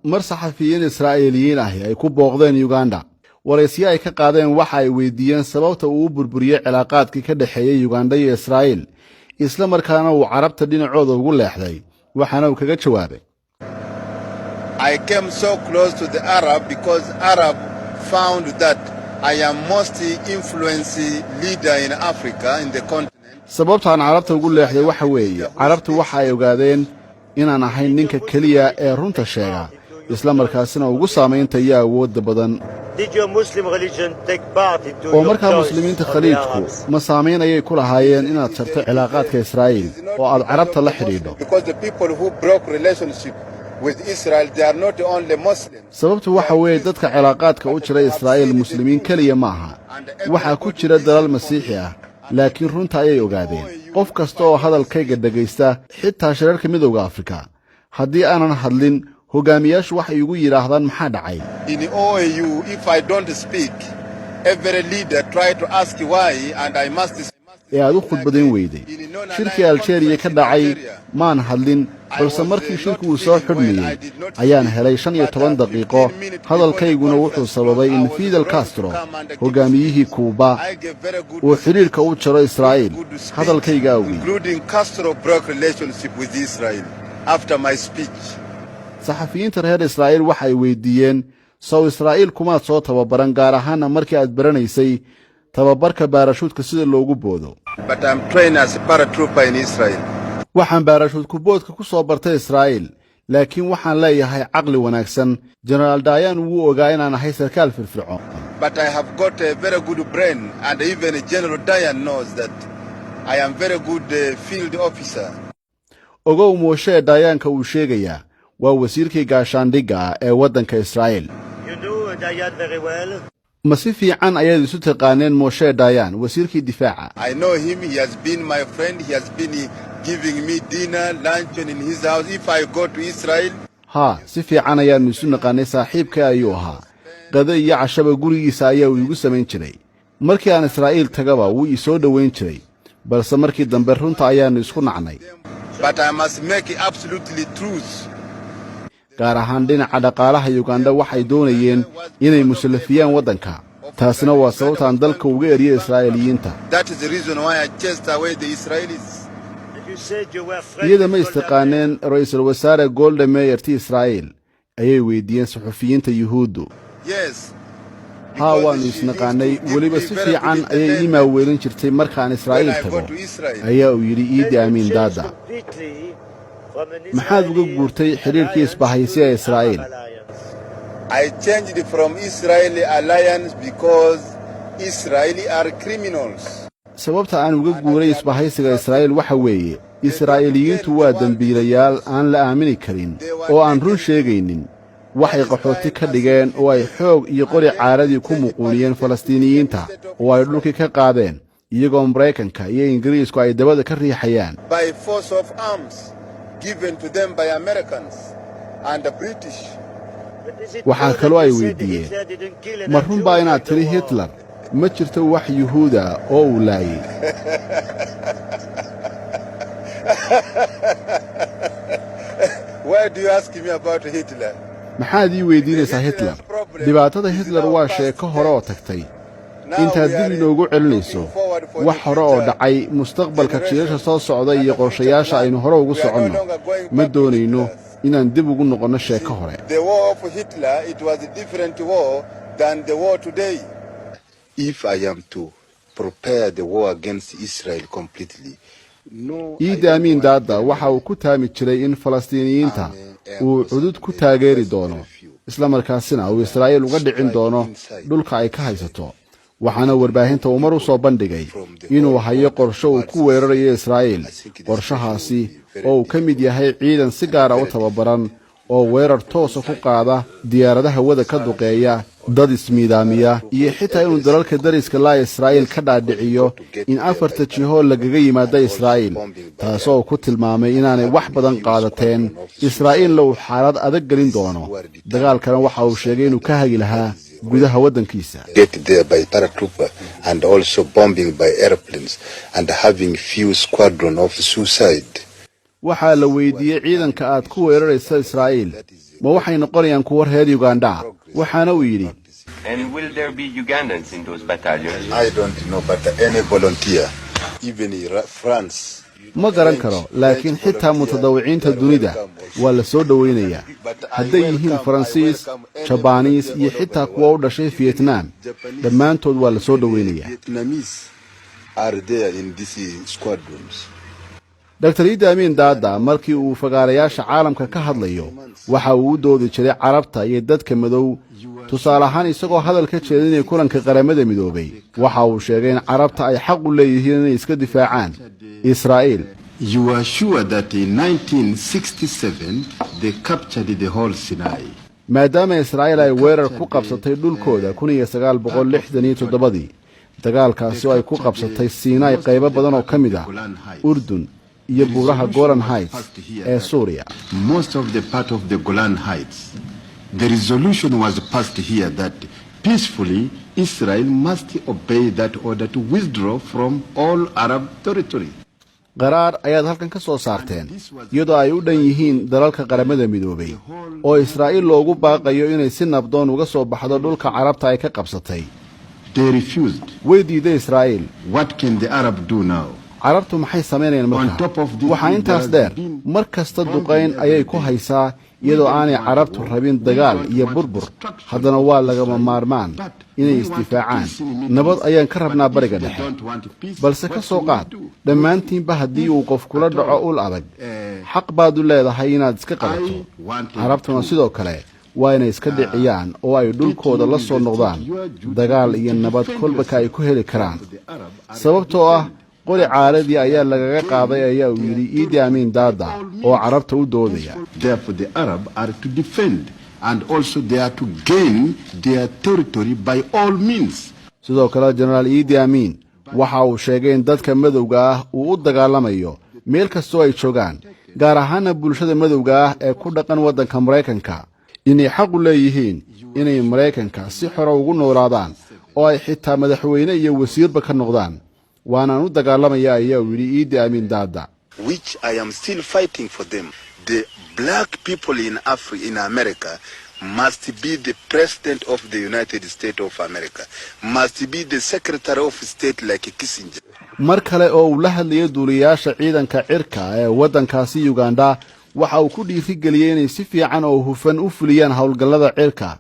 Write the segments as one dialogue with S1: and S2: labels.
S1: Mar saxafiyiin Israa'iiliyiin ahi ay ku booqdeen Yuganda, waraysyo ay ka qaadeen, waxa ay weydiiyeen sababta uu u burburiyey cilaaqaadkii ka dhexeeyey Yuganda iyo Israa'iil, isla markaana uu Carabta dhinacooda ugu leexday. Waxaana uu kaga jawaabay:
S2: I came so close to the Arab because Arab found that I am most influence leader in Africa, in the continent.
S1: Sababtaan Carabta ugu leexday waxa weeye, Carabtu waxa ay ogaadeen inaan ahayn ninka keliya ee runta sheega, isla markaasina ugu saamaynta iyo awoodda badan. Oo markaa Muslimiinta Khaliijku ma saamayn ayay ku lahaayeen inaad jarto cilaaqaadka Israa'iil oo aad Carabta la xidhiidho?
S2: Because the people who broke relationship with Israel, they are not only Muslims.
S1: Sababtu waxa weeye, dadka cilaaqaadka u jira Israa'iil Muslimiin keliya ma aha, waxaa ku jira dalal Masiixi ah, laakiin runta ayay ogaadeen. Qof kasta oo hadalkayga dhegaysta, xitaa shirarka Midowda Afrika, haddii aanan hadlin, hoggaamiyaashu waxay igu yidhaahdaan: "Maxaa dhacay?"
S2: In OAU, if I don't speak, every leader try to ask why, and I must
S1: Ee aad u khudbadayn weyday? Shirkii Aljeeriya ka dhacay maan hadlin, balse markii shirku uu soo xidhmayey ayaan helay 15 daqiiqo. Hadalkayguna wuxuu sababay in Fidel Castro, hoggaamiyihii Kuuba, uu xidhiidhka u jaro Israa'iil hadalkayga awgii.
S2: Including Castro broke relationship with Israel after my speech.
S1: Saxafiyiinta reer Israa'iil waxay weydiiyeen: sow Israa'iil kumaad soo tababaran, gaar ahaanna markii aad baranaysay tababarka baarashuudka sida loogu boodo?
S2: But I'm trained as a paratrooper in Israel.
S1: Waxaan baarashuudku boodka ku soo bartay Israa'iil, laakiin waxaan leeyahay caqli wanaagsan. Jenaraal Dayan wuu ogaa inaan ahay sarkaal firfircoon.
S2: But I have got a very good brain, and even General Dayan knows that I am very good field officer.
S1: Ogow, Mooshee Dayaanka uu sheegayaa waa wasiirkii gaashaandhigga ah ee waddanka Israa'iil. Ma si fiican ayaad isu taqaaneen Moshee Dayan, wasiirkii difaaca?
S2: I know him. He has been my friend. He has been giving me dinner, luncheon in his house. If I go to Israel,
S1: Haa, si fiican ayaannu isu naqaannay. Saaxiibka ayuu ahaa. Qado iyo cashaba gurigiisa ayaa uu igu samayn jiray. Markii aan Israa'iil tagaba, wuu ii soo dhowayn jiray, balse markii dambe runta ayaannu isku nacnay.
S2: But I must make absolutely truth.
S1: Gaar ahaan dhinaca dhaqaalaha, Yugandha waxay doonayeen inay musallafiyaan waddanka. Taasina waa sababtaan dalka uga eriyay Israa'iiliyiinta.
S2: That is the reason why I chased away the Israelis.
S1: Iyada ma istaqaaneen ra'iisul wasaare Golda Meir-ti Israa'iil, ayay weydiiyeen suxufiyiinta Yuhuuddu.
S2: Yes.
S1: Haa, waannu isnaqaannay. Weliba si fiican ayay ii maaweelin jirtay markaan Israa'iil tago, ayaa uu yidhi Iidi Amiin Daada. Maxaad uga guurtay xidhiidhkii isbahaysi ee Israa'iil?
S2: I changed from Israeli alliance because Israeli are criminals.
S1: Sababta aan uga guuray isbahaysiga Israa'iil waxa weeye, Israa'iiliyiintu waa dembiilayaal aan la aamini karin oo aan run sheegaynin. Waxay qaxooti ka dhigeen oo ay xoog iyo qori caaradii ku muquuniyeen Falastiiniyiinta, oo ay dhulkii ka qaadeen, iyagoo Maraykanka iyo Ingiriisku ay dabada ka riixayaan.
S2: By force of arms given to them by Americans and the British.
S1: Waxaa kaloo ay weyddiiyeen: ma run baa inaad tidhi Hitler ma jirto wax Yuhuuda oo uu laayey?
S2: Why do you ask me about Hitler?
S1: Maxaad ii weyddiinaysaa Hitler? Dhibaatada Hitler waa sheeko hore oo tagtay. Intaad dib inoogu celinayso wax hore oo dhacay, mustaqbalka jiilasha soo socda iyo qorshayaasha aynu hore ugu soconno, ma doonayno inaan dib ugu noqonno sheeko hore.
S2: The war of Hitler, it was a different war than the war today. If I am to prepare the war against Israel completely, no.
S1: Iidi Amiin Daadda waxa uu ku taami jiray in Falastiiniyiinta uu cudud ku taageeri doono, isla markaasina uu Israa'iil uga dhicin doono dhulka ay ka haysato. Waxaana warbaahinta uu mar u soo bandhigay inuu hayo qorsho uu ku weerarayo Israa'iil, qorshahaasi oo uu ka mid yahay ciidan si gaara u tababaran oo weerar toosa ku qaada diyaaradaha hawada ka duqeeya, dad ismiidaamiya, iyo xitaa inuu dalalka dariska laa Israa'iil ka dhaadhiciyo in afarta jihoo lagaga yimaada Israa'iil, taasoo ku tilmaamay inaanay wax badan qaadateen, Israa'iilna uu xaalad adag gelin doono. Dagaalkana waxa uu sheegay inuu ka hagi lahaa gudaha waddankiisa.
S2: Get there by paratrooper and also bombing by airplanes and having few squadron of suicide.
S1: Waxaa la weydiiyey, "Ciidanka aad ku weeraraysa Israa'iil ma waxay noqonayaan kuwo reer Yugandha?" Waxaana uu yidhi:
S3: And will there be Ugandans in those battalions?
S2: I don't know, but any volunteer, even France.
S1: Ma garan karo, laakiin xitaa mutadawiciinta dunida waa la soo dhowaynayaa, hadday yihiin Faransiis, Jabaaniis iyo xitaa kuwa u dhashay Fiyetnaam. Dhammaantood waa la soo dhowaynayaa.
S2: Vietnamese are there in these squadrons.
S1: Dr Iidi Amiin Daada markii uu fagaarayaasha caalamka ka hadlayo, waxa uu u doodi jiray Carabta iyo dadka madow. Tusaale ahaan, isagoo hadal ka jeedinaya kulanka Qaramada Midoobay, waxa uu sheegay in Carabta ay xaq u leeyihiin inay iska difaacaan Israa'iil.
S2: You are sure that in 1967 they captured the whole Sinai.
S1: Maadaama Israa'iil ay weerar ku qabsatay dhulkooda 1967-dii, dagaalkaasi oo ay ku qabsatay Siinaay, qaybo badan oo ka mid ah Urdun iyo buuraha Golan Heights ee Suuriya.
S2: Most of the part of the Golan Heights. The resolution was passed here that peacefully Israel must obey that order to withdraw from all Arab territory.
S1: Qaraar ayaad halkan ka soo saarteen, iyadoo ay u dhan yihiin dalalka Qaramada Midoobay, oo Israa'iil loogu baaqayo inay si nabdoon uga soo baxdo dhulka Carabta ay ka qabsatay.
S2: They refused.
S1: Way diiday Israa'iil.
S2: What can the Arab do now?
S1: Carabtu maxay samaynayaan markaa? Waxaa intaas dheer, mar kasta duqayn ayay ku haysaa, iyadoo aanay Carabtu rabin dagaal iyo burbur, haddana waa lagama maarmaan inay isdifaacaan. Nabad ayaan ka rabnaa Bariga Dhexe, balse ka soo qaad dhammaantiinba haddii uu qof kula dhaco ul adag, xaq baad u leedahay inaad iska qabato. Carabtuna sidoo kale waa inay iska dhiciyaan oo ay dhulkooda la soo noqdaan, dagaal iyo nabad kolbaka ay ku heli karaan, sababtoo ah qori caaradii ayaa lagaga qaaday, ayaa uu yidhi Iidi Amiin Daada oo Carabta u doodaya.
S2: Therefore, the Arab are to defend and also they are to gain their territory by all means.
S1: Sidoo kale, Jenaraal Iidi Amiin waxa uu sheegay in dadka madowga ah uu u dagaalamayo meel kastoo ay joogaan, gaar ahaana bulshada madowga ah ee ku dhaqan waddanka Maraykanka, inay xaq u leeyihiin inay Maraykanka si xora ugu noolaadaan oo ay xitaa madaxweyne iyo wasiirba ka noqdaan. "Waanaan u dagaalamaya," ayaa uu yidhi Iidi Amiin Daada.
S2: Which I am still fighting for them. The black people in Africa, in America, must be the president of the United States of America, must be the secretary of state like Kissinger.
S1: Mar kale oo uu la hadlayay duuliyayaasha ciidanka cirka ee waddankaasi Yugandha, waxa uu ku dhiirigeliyey inay si fiican oo hufan u fuliyaan howlgallada cirka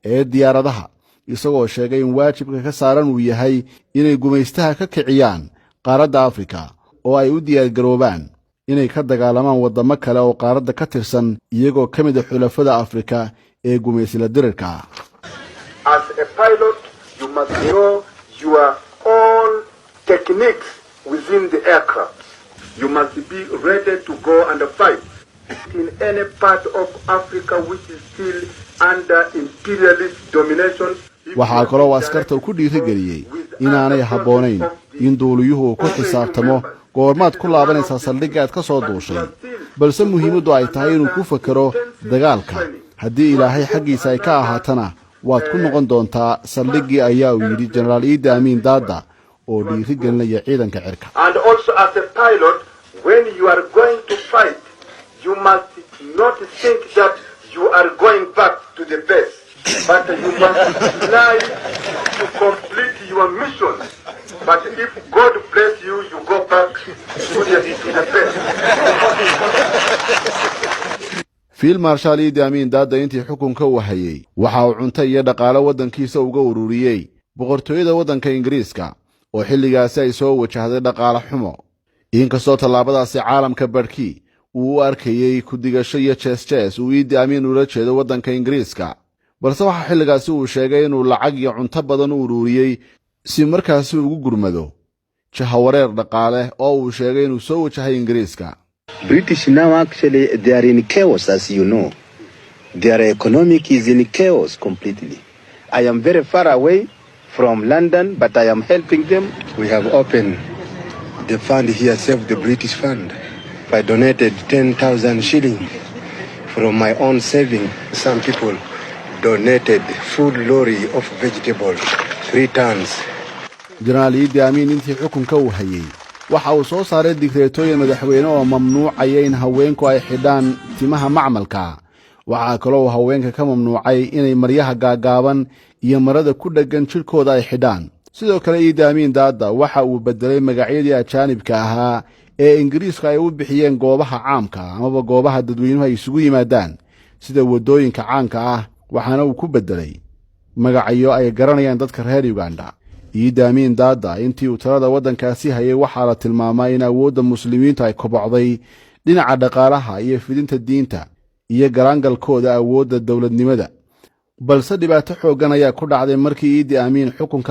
S1: ee diyaaradaha, isagoo sheegay in waajibka ka saaran uu yahay inay gumaystaha ka kiciyaan qaaradda Afrika oo ay u diyaargaroobaan inay ka dagaalamaan waddamo kale oo qaaradda ka tirsan, iyagoo ka mid a xulafada Afrika ee gumaysla dirirka ah.
S4: As a pilot, you must know your own techniques within the aircraft. You must be ready to go and fight in any part of Africa which is still under imperialist domination.
S1: Waxaa kaloo askarta ku dhiirigeliyey inaanay habboonayn in duuliyuhu uu ku xisaabtamo goormaad ku laabanaysaa saldhigga aad ka soo duushay, balse muhiimaddu ay tahay inuu ku fakero dagaalka. "Haddii Ilaahay xaggiisa ay ka ahaatana, waad ku noqon doontaa saldhiggii," ayaa uu yidhi Jenaraal Iidi Amiin Daada oo dhiiri gelinaya ciidanka cirka.
S4: And also as a pilot, when you are going to fight, you must not think that you are going back to the base, but you must fly to complete your mission. But if God bless you, you go back to the base.
S1: Field Marshal Iidi Amiin Daada intii xukunka uu hayey, waxa uu cunto iyo dhaqaalo waddankiisa uga ururiyey boqortooyada waddanka Ingiriiska, oo xilligaasi ay soo wajahday dhaqaale xumo, inkastoo tallaabadaasi caalamka barhkii uu u arkayey ku-digasho iyo jees-jees uu Iidi Amiin ula jeedo waddanka Ingiriiska. Balse waxaa xilligaasi uu sheegay inuu lacag iyo cunto badan u ururiyey si markaasi ugu gurmado jahawareer dhaqaale oo uu sheegay inuu soo wajahay Ingiriiska.
S2: British now actually they are in chaos, as you know. Their economic is in chaos completely. I am very far away from London, but I am helping them. We have opened the fund here, Save the British Fund. I donated 10,000 shilling from my own saving. Some people donated full lorry of vegetable, 3 tons.
S1: Jenaraal Iidi Amiin intii xukunka uu hayey, Waxa uu soo saaray digreetooyin madaxweyne oo mamnuucaya in haweenku ay xidhaan timaha macmalka. Waxaa kaloo uu haweenka ka mamnuucay inay maryaha gaagaaban iyo marada ku dheggan jidhkooda ay xidhaan. Sidoo kale, Iidi Amiin Daada waxa uu beddelay magacyadii ajaanibka ahaa ee Ingiriisku ay u bixiyeen goobaha caamka amaba goobaha dadweynuhu ay isugu yimaadaan, sida waddooyinka caanka ah, waxaana uu ku beddelay magacyo ay garanayaan dadka reer Yuganda. Iidi Amiin Daada intii uu talada waddankaasi hayay, waxaa la tilmaamaa in awoodda Muslimiintu ay kobocday dhinaca dhaqaalaha iyo fidinta diinta iyo galaangalkooda awoodda dowladnimada. Balse dhibaato xooggan ayaa ku dhacday markii Iidi Amiin xukunka